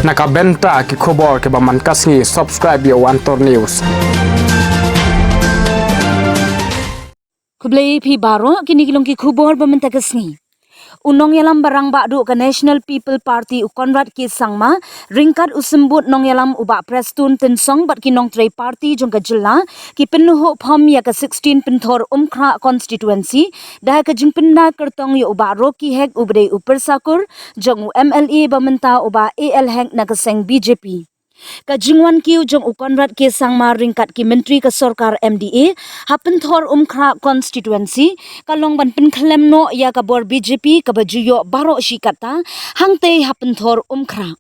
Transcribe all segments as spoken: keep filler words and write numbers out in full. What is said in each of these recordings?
Na ka bynta ki khubor kiba man ka sngi, subscribe ïa u Antor News. Khublei phi baroh, kine ki long ki khubor ba mynta ka sngi. U nongïalam ba rangbah duh ka National People Party u Conrad K Sangma, ryngkat u symbud nongïalam u Bah Prestone Tynsong bad ki nongtrei party jong ka jylla, ki pynluhpham ïa ka sixteen Pynthorumkhrah constituency, da ka jingpynbna kyrtong ïa u Bah Rocky Hek uba dei u pyrsakur jong u M L A ba mynta u Bah A L Hek na ka seng B J P. Ka jingwan kiew jong u Conrad K Sangma ryngkat ki myntri ka sorkar M D A ha Pynthorumkhrah constituency, ka long ban pynkhyllem noh ïa ka bor B J P kaba ju ïoh baroh shi katta hangtei ha Pynthorumkhrah.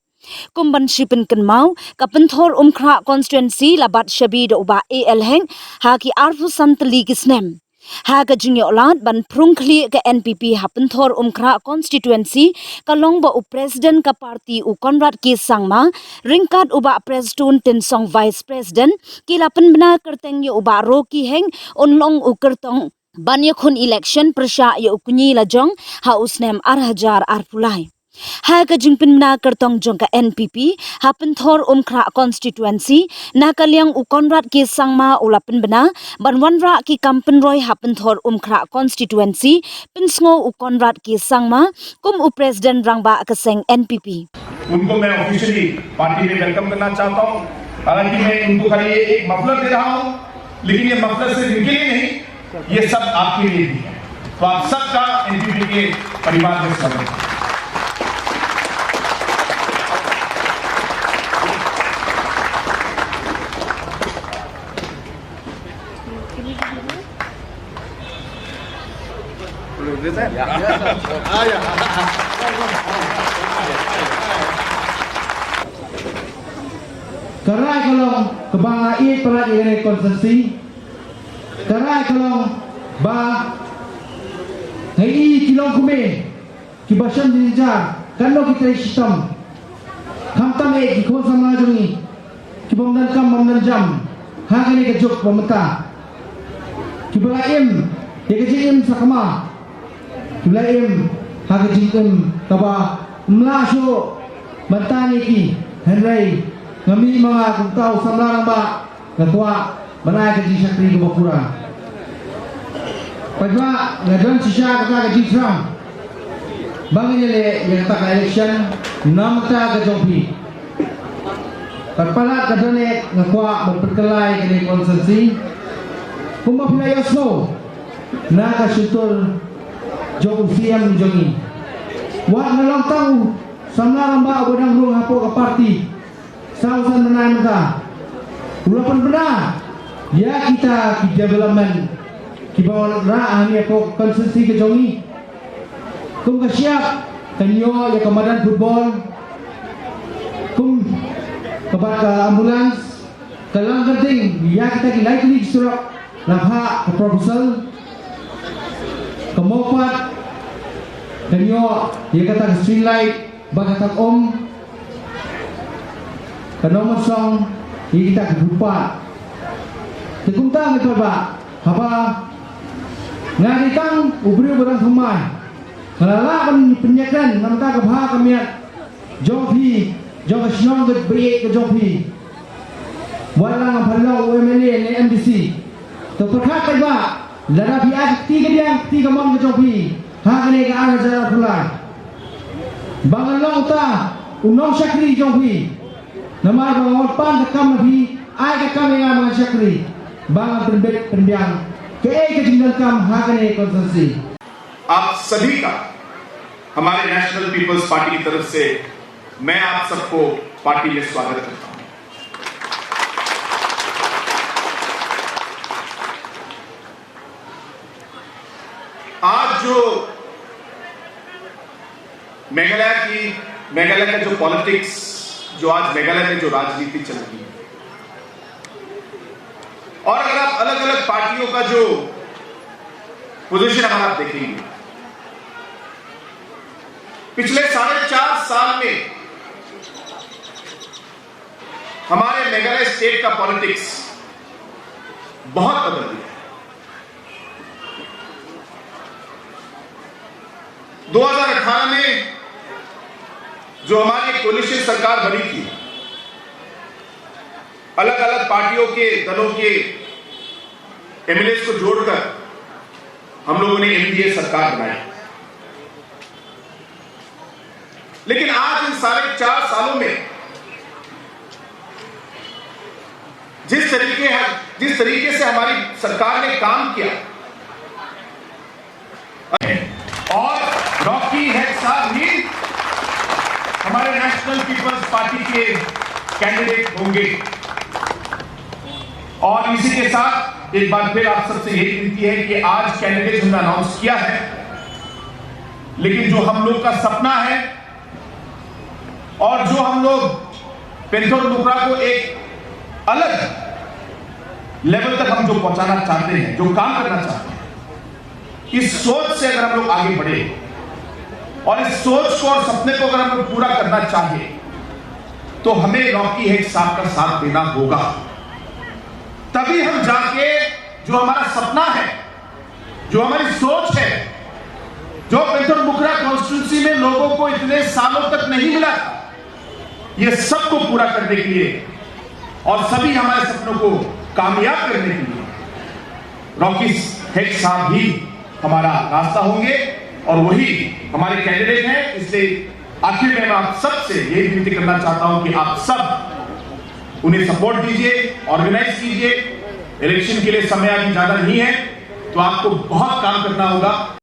Kum ban shu pynkynmaw, ka Pynthorumkhrah constituency la bat shabi da u Bah A L Hek ha ki arphew san tylli ki snem. Ha ka jingïoh lad ban prung khlieh ka N P P ha Pynthorumkhrah constituency, ka long ba u president ka party u Conrad K Sangma ryngkat u Bah Prestone Tynsong, vice president, ki la pynbna kyrteng ïa u Bah Rocky Hek un long u kyrtong ban ïakhun election pyrshah ïa u kñi lajong ha u snem ar hajar arphew lai. Ha ka jingpynbna kyrtong jong ka N P P ha Pynthorumkhrah constituency, na ka liang u Conrad K Sangma u la pynbna ban wanrah ki kam pynroi ha Pynthorumkhrah constituency, pynsngew u Conrad K Sangma kum u president rangbah ka seng N P P. उनको मैं ऑफिशियली पार्टी में वेलकम करना चाहता हूं। हालांकि मैं उनको खाली ये एक मफलर दे रहा हूं, लेकिन ये मफलर सिर्फ इनके लिए नहीं, ये सब आपके लिए भी है। तो आप सबका एनपीपी के परिवार में स्वागत है। Ka rai ka long kaba nga ïeit palat ïa kane ka constituency. Ka rai ka long ba nga ïohi ki longkmie kiba shem jynjar, katno ki trei shitom. Khamtam eh ki khun samla jong ngi kiba ym don kam ym don jam ha kane ka juk ba mynta, kiba la im ïa ka jingim sakma, kiba la im ha ka jingim kaba ym lah shuh ban tan ïa ki. Hynrei nga mih ma nga kum uta u samla rangbah, nga kwah ban ai ka jingshakri kaba pura. Paidbah, nga don shisha kata ka jingthrang ba ngin ïaleh ïa kata ka election namar ka jong phi. Bad palat ka don eh nga kwah ban pynkylla ïa kane ka constituency kumba phi la ïohsngew na ka shyntur jong u C M jong ngi. Wat nga long tang u samla rangbah uba dang rung hapoh ka party, saw san bnai mynta, u la pynbna ïa kita ki development kiba wanrah hangne hapoh constituency ka jong ngi. Kum ka shyiap, kan ïoh ïa ka madan football, kum ka bad ka ambulance, ka long kyrteng ïa kita ki lai tylli ki surok na phah ka proposal. Ka Mawpat, kan ïoh ïa kata ka street light bad kata ka um, ka Nongmynsong ïa kita ki footpath. Te kumta nga kyrpad ba haba nga dei tang u briew ba dang thymmai, nga la lah ban pynïakren namar ka bha ka miat jong phi, jong ka shnong ka baieit ka jong phi. Wat la ngam pat long u M L A ne M D C, to pyrkhat paidbah, lada phi ai ka kti ka biang, ka kti ka mon ka jong phi ha kane ka ar hajar arphew lai, ba ngan long uta u nongshakri jong phi. Namar ba nga wan pan ka kam na phi, ai ka kam ïa nga ban shakri, ba ngan pynbit pynbiang kaei ka jingdonkam ha kane ka constituency. आप सभी का हमारे नेशनल पीपल्स पार्टी की तरफ से मैं आप सबको पार्टी में स्वागत करता हूं। आज जो मेघालय की, मेघालय का जो पॉलिटिक्स, जो आज मेघालय में जो राजनीति चल रही है, और अगर आप अलग-अलग पार्टियों का जो पोजीशन अगर आप देखेंगे, पिछले साढ़े चार साल में हमारे मेघालय स्टेट का पॉलिटिक्स बहुत बदल गया है। दो हज़ार अठारह में जो हमारी एक कोलिशन सरकार बनी थी, अलग अलग पार्टियों के, दलों के एमएलए को जोड़कर हम लोगों ने एमडीए सरकार बनाई। लेकिन आज इन साढ़े चार सालों में जिस तरीके जिस तरीके से हमारी सरकार ने काम किया, और रॉकी हेग साहब ही हमारे नेशनल पीपल्स पार्टी के कैंडिडेट होंगे। और इसी के साथ एक बार फिर आप सबसे यही विनती है कि आज कैंडिडेट हमने अनाउंस किया है, लेकिन जो हम लोग का सपना है और जो हम लोग पैंथर मुखड़ा को एक अलग लेवल तक हम जो पहुंचाना चाहते हैं, जो काम करना चाहते हैं, इस सोच से अगर हम लोग आगे बढ़े और इस सोच को और सपने को अगर हम लोग पूरा करना चाहे, तो हमें रॉकी हेग साहब का साथ देना होगा। तभी हम जाके जो हमारा सपना है, जो हमारी सोच है, जो पैंथर मुखड़ा कॉन्स्टिट्यूंसी में लोगों को इतने सालों तक नहीं मिला था, ये सबको पूरा करने के लिए और सभी हमारे सपनों को कामयाब करने के लिए रॉकी हेग साहब ही हमारा रास्ता होंगे और वही हमारे कैंडिडेट हैं। इसलिए आखिर में मैं आप सब से यही विनती करना चाहता हूं कि आप सब उन्हें सपोर्ट दीजिए, ऑर्गेनाइज कीजिए। इलेक्शन के लिए समय अभी ज्यादा नहीं है, तो आपको बहुत काम करना होगा।